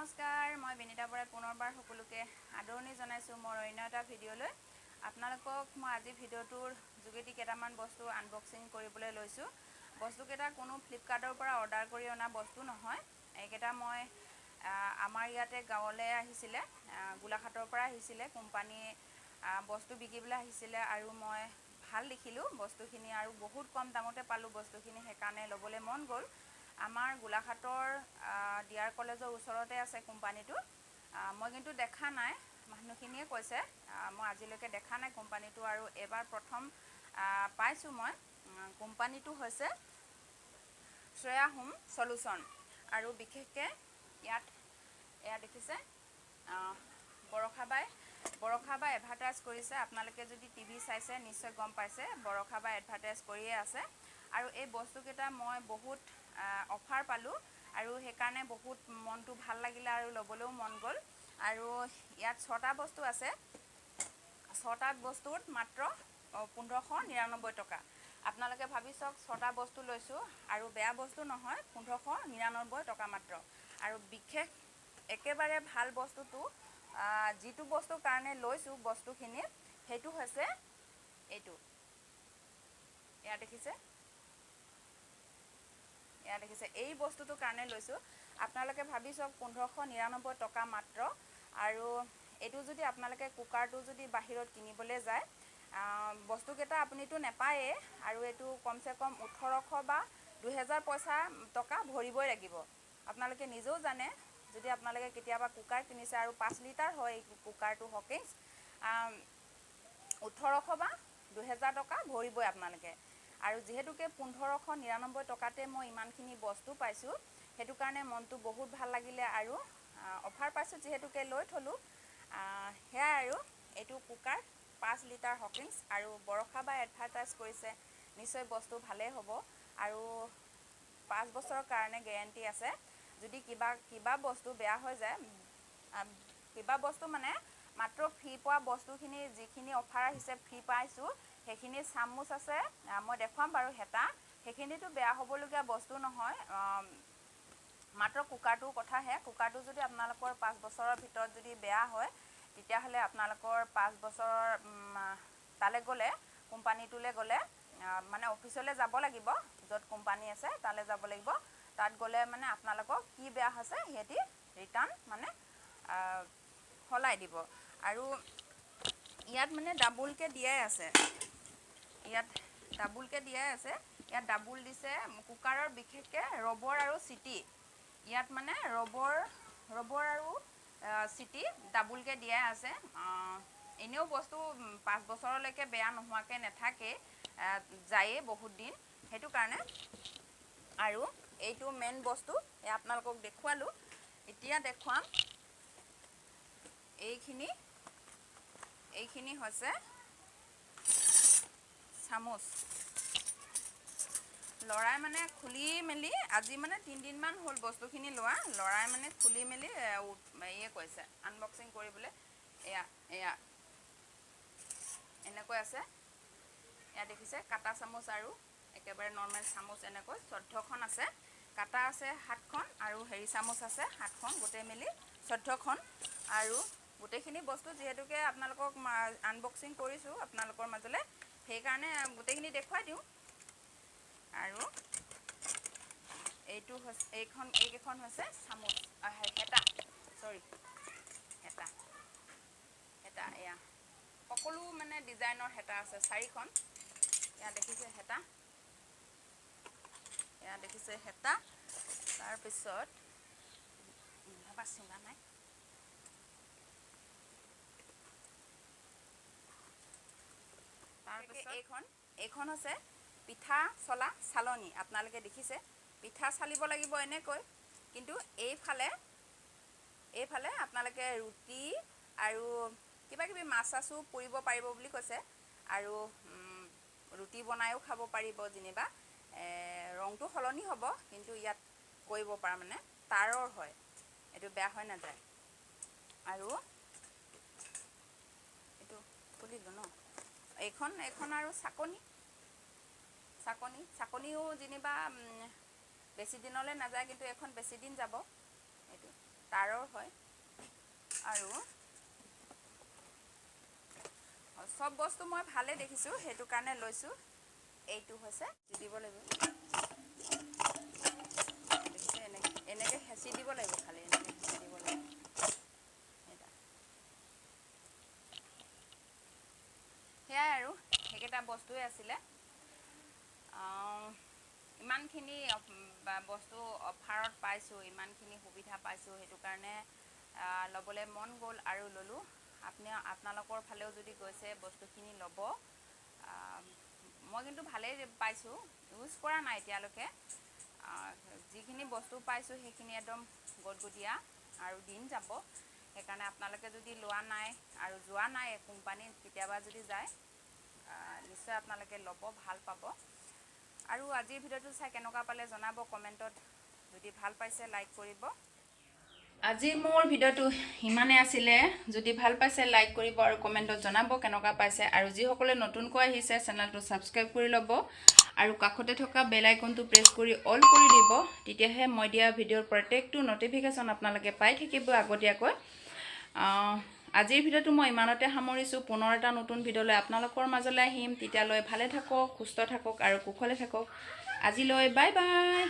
নমস্কাৰ, মই বিনিতা বৰাই পুনৰবাৰ সকলোকে আদৰণি জনাইছোঁ মোৰ অন্য এটা ভিডিঅ'লৈ। আপোনালোকক মই আজি ভিডিঅ'টোৰ যোগেদি কেইটামান বস্তু আনবক্সিং কৰিবলৈ লৈছোঁ। বস্তুকেইটা কোনো ফ্লিপকাৰ্টৰ পৰা অৰ্ডাৰ কৰি অনা বস্তু নহয়। এইকেইটা মই আমাৰ ইয়াতে গাঁৱলৈ আহিছিলে, গোলাঘাটৰ পৰা আহিছিলে, কোম্পানী বস্তু বিকিবলৈ আহিছিলে আৰু মই ভাল দেখিলোঁ বস্তুখিনি আৰু বহুত কম দামতে পালোঁ বস্তুখিনি, সেইকাৰণে ল'বলৈ মন গ'ল। আমাৰ গোলাঘাটৰ ডিআৰ কলেজৰ ওচৰতে আছে কোম্পানীটো। মই কিন্তু দেখা নাই, মানুহখিনিয়ে কৈছে, মই আজিলৈকে দেখা নাই কোম্পানীটো আৰু এইবাৰ প্ৰথম পাইছোঁ মই। কোম্পানীটো হৈছে শ্ৰেয়া হোম চলিউশ্যন আৰু বিশেষকৈ ইয়াত এয়া দেখিছে বৰষা বাই এডভাৰটাইজ কৰিছে। আপোনালোকে যদি টিভি চাইছে নিশ্চয় গম পাইছে, বৰষা বাই এডভাৰটাইজ কৰিয়ে আছে। আৰু এই বস্তুকেইটা মই বহুত অফাৰ পালোঁ আৰু সেইকাৰণে বহুত মনটো ভাল লাগিলে আৰু ল'বলৈও মন গ'ল। আৰু ইয়াত ছটা বস্তু আছে, ছটা বস্তুত মাত্ৰ 1599 টকা। আপোনালোকে ভাবি চাওক, ছটা বস্তু লৈছোঁ আৰু বেয়া বস্তু নহয়, 1599 টকা মাত্ৰ। আৰু বিশেষ একেবাৰে ভাল বস্তুটো, যিটো বস্তুৰ কাৰণে লৈছোঁ বস্তুখিনি, সেইটো হৈছে এইটো। এয়া দেখিছে, এয়া দেখিছে, এই বস্তুটোৰ কাৰণে লৈছোঁ। আপোনালোকে ভাবি চাওক, 1599 টকা মাত্ৰ। আৰু এইটো যদি আপোনালোকে কুকাৰটো যদি বাহিৰত কিনিবলৈ যায়, বস্তুকেইটা আপুনিতো নাপায়েই আৰু এইটো কমচে কম 1800 বা 2000 পইচা টকা ভৰিবই লাগিব। আপোনালোকে নিজেও জানে, যদি আপোনালোকে কেতিয়াবা কুকাৰ কিনিছে আৰু 5 লিটাৰ হয় এই কুকাৰটো হকিংছ, 1800 বা 2000 টকা ভৰিবই আপোনালোকে। আৰু যিহেতুকে 1599 টকাতে মই ইমানখিনি বস্তু পাইছোঁ, সেইটো কাৰণে মনটো বহুত ভাল লাগিলে আৰু অফাৰ পাইছোঁ যিহেতুকে লৈ থ'লোঁ। সেয়াই আৰু এইটো কুকাৰ 5 লিটাৰ হকিংছ আৰু বৰষা বাই এডভাৰটাইজ কৰিছে, নিশ্চয় বস্তু ভালেই হ'ব। আৰু 5 বছৰৰ কাৰণে গেৰেণ্টি আছে। যদি কিবা কিবা বস্তু বেয়া হৈ যায়, কিবা বস্তু মানে মাত্ৰ ফ্ৰী পোৱা বস্তুখিনি, যিখিনি অফাৰ আহিছে ফ্ৰী পাইছোঁ, সেইখিনি চামুচ আছে, মই দেখুৱাম বাৰু হেতা, সেইখিনিতো বেয়া হ'বলগীয়া বস্তু নহয়। মাত্ৰ কুকাৰটোৰ কথাহে। কুকাৰটো যদি আপোনালোকৰ 5 বছৰৰ ভিতৰত যদি বেয়া হয়, তেতিয়াহ'লে আপোনালোকৰ 5 বছৰৰ তালৈ গ'লে, কোম্পানীটোলৈ গ'লে, মানে অফিচলৈ যাব লাগিব, য'ত কোম্পানী আছে তালৈ যাব লাগিব। তাত গ'লে মানে আপোনালোকক কি বেয়া হৈছে সিহঁতি ৰিটাৰ্ণ মানে সলাই দিব। আৰু ইয়াত মানে ডাবুলকৈ দিয়াই আছে, ইয়াত ডাবুলকৈ দিয়াই আছে, ইয়াত ডাবুল দিছে। কুকাৰৰ বিশেষকৈ ৰবৰ আৰু চিটি, ইয়াত মানে ৰবৰ আৰু চিটি ডাবুলকৈ দিয়াই আছে। এনেও বস্তু 5 বছৰলৈকে বেয়া নোহোৱাকৈ নাথাকেই, যায়েই বহুত দিন, সেইটো কাৰণে। আৰু এইটো মেইন বস্তু এয়া আপোনালোকক দেখুৱালোঁ। এতিয়া দেখুৱাম এইখিনি, এইখিনি হৈছে চামুচ। ল'ৰাই মানে খুলি মেলি আজি মানে 3 দিনমান হ'ল বস্তুখিনি লোৱা, ল'ৰাই মানে খুলি মেলি ইয়ে কৈছে আনবক্সিং কৰিবলৈ। এয়া এয়া এনেকৈ আছে, এয়া দেখিছে কাটা চামুচ আৰু একেবাৰে নৰ্মেল চামুচ, এনেকৈ 14খন আছে। কাটা আছে 7খন আৰু হেৰি চামুচ আছে 7খন, গোটেই মিলি 14খন। আৰু গোটেইখিনি বস্তু যিহেতুকে আপোনালোকক আনবক্সিং কৰিছোঁ আপোনালোকৰ মাজলৈ, সেইকাৰণে গোটেইখিনি দেখুৱাই দিওঁ। আৰু এইটো হৈছে এইখন, এইকেইখন হৈছে চামুচ, হেতা, চৰি, হেতা, হেতা। এয়া সকলো মানে ডিজাইনৰ হেতা আছে চাৰিখন। এয়া দেখিছে হেতা, এয়া দেখিছে হেতা। তাৰপিছত চিঙা নাই। তাৰপিছত এইখন হৈছে পিঠা চলা চালনী। আপোনালোকে দেখিছে পিঠা চালিব লাগিব এনেকৈ, কিন্তু এইফালে এইফালে আপোনালোকে ৰুটি আৰু কিবা কিবি মাছ চাছো পুৰিব পাৰিব বুলি কৈছে। আৰু ৰুটি বনায়ো খাব পাৰিব যেনিবা। ৰংটো সলনি হ'ব, কিন্তু ইয়াত কৰিব পৰা মানে তাৰৰ হয়, এইটো বেয়া হৈ নাযায়। আৰু এইটো খুলিলোঁ ন এইখন, এইখন আৰু চাকনি, চাকনি, চাকনিও যেনিবা বেছি দিনলৈ নাযায়, কিন্তু এইখন বেছি দিন যাব। এইটো তাৰৰ হয়। আৰু চব বস্তু মই ভালে দেখিছোঁ, সেইটো কাৰণে লৈছোঁ। এইটো হৈছে দিব লাগিব, দেখিছে, এনেকৈ হেঁচি দিব লাগিব, খালি এনেকৈ হেঁচি দিব লাগিব। সেয়াই আৰু সেইকেইটা বস্তুৱে আছিলে। ইমানখিনি বস্তু অফাৰত পাইছোঁ, ইমানখিনি সুবিধা পাইছোঁ, সেইটো কাৰণে ল'বলৈ মন গ'ল আৰু ল'লোঁ। আপোনালোকৰ ফালেও যদি গৈছে বস্তুখিনি ল'ব। মই কিন্তু ভালেই পাইছোঁ, ইউজ কৰা নাই এতিয়ালৈকে। যিখিনি বস্তু পাইছোঁ সেইখিনি একদম গদগদীয়া আৰু দিন যাব, সেইকাৰণে আপোনালোকে যদি লোৱা নাই আৰু যোৱা নাই কোম্পানীত, কেতিয়াবা যদি যায় নিশ্চয় আপোনালোকে ল'ব, ভাল পাব। আৰু আজিৰ ভিডিঅ'টো চাই কেনেকুৱা পালে জনাব কমেণ্টত, যদি ভাল পাইছে লাইক কৰিব। আজি মোৰ ভিডিঅ'টো ইমানেই আছিলে, যদি ভাল পাইছে লাইক কৰিব আৰু কমেণ্টত জনাব কেনেকুৱা পাইছে। আৰু যিসকলে নতুনকৈ আহিছে চেনেলটো ছাবস্ক্ৰাইব কৰি ল'ব আৰু কাষতে থকা বেল আইকনটো প্ৰেছ কৰি অল কৰি দিব, তেতিয়াহে মই দিয়া ভিডিঅ'ৰ প্ৰত্যেকটো ন'টিফিকেশ্যন আপোনালোকে পাই থাকিব আগতীয়াকৈ। আজিৰ ভিডিঅ'টো মই ইমানতে সামৰিছোঁ। পুনৰ এটা নতুন ভিডিঅ'লৈ আপোনালোকৰ মাজলৈ আহিম। তেতিয়ালৈ ভালে থাকক, সুস্থ থাকক আৰু কুশলে থাকক। আজিলৈ বাই বাই।